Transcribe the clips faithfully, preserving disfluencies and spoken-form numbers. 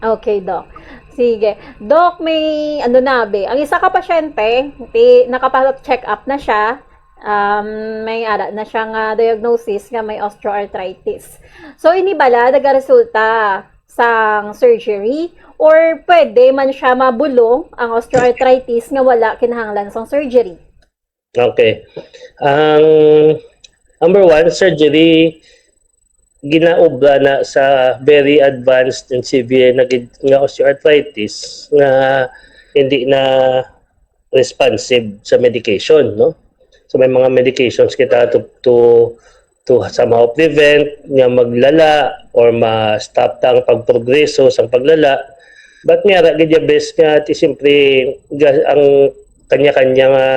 Okay, Doc. Sige. Doc, may ano na, be. Ang isa ka pasyente, ti, nakapa-check up na siya. Um, may ara na siya nga diagnosis nga may osteoarthritis. So, ini bala nagaresulta sang surgery or pwede man siya mabulong ang osteoarthritis nga wala kinahanglan sang surgery? Okay. Ang number one, surgery ginaobra na sa very advanced and severe na gid nga osteoarthritis nga hindi na responsive sa medication, no? So may mga medications kita to to to somehow prevent nga maglala or ma-stop ta ang pagprogreso sang paglala. But nga ra gid ya best nga ti siyempre ga- ang kanya-kanya nga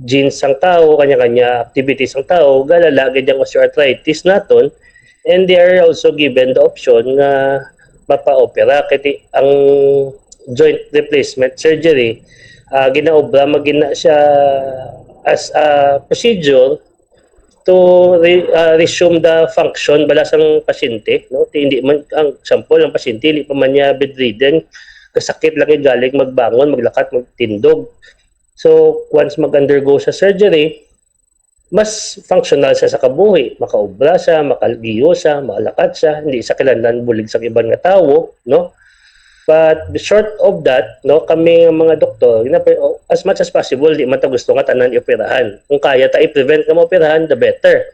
genes sang tao, kanya-kanya activities sang tao, galala gid ang osteoarthritis naton. And they are also given the option nga mapa-opera kay ti- ang joint replacement surgery, ah, ginaobra magina siya as a procedure to re- ah, resume the function bala sang pasyente, no? Ti hindi man ang example ang pasyente hindi pa man niya bedridden, kasakit lang yung galing magbangon, maglakat, magtindog. So once mag-undergo sa surgery, mas functional siya sa kabuhi, makaobra siya, makaligo siya, makalakat siya, hindi siya kinahanglan bulig sa iban nga tawo, no? But short of that, no, kami nga mga doktor, gina- as much as possible, di man ta gusto nga tanan ioperahan. Kung kaya ta i-prevent nga maoperahan, the better.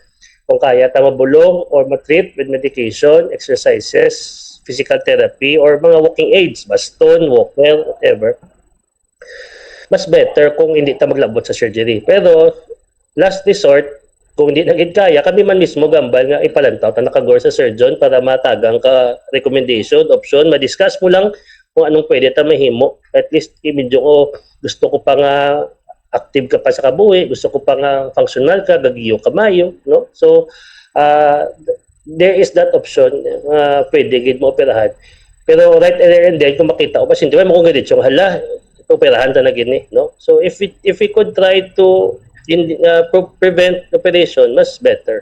Kung kaya ta mabulong or ma-treat with medication, exercises, physical therapy, or mga walking aids, baston, walker, whatever, mas better kung hindi ta maglabot sa surgery. Pero last resort, kung di na gid kaya, kami man mismo gambal nga ipalantaw ta na kagor sa surgeon para matagan ka recommendation, option, ma-discuss mo lang kung anong pwede ta mahimo. At least, medyo ko, gusto ko pa nga active ka pa sa kabuhi, gusto ko pa nga functional ka, gagiyo ka mayo, no? So, ah, there is that option nga pwede gid mo operahan. Pero right there and then, kung makita ko pasyente, wala mo kung ganito, hala, operahan ta na gini, no? So if we, if we could try to in, uh, pro- prevent operation, mas better.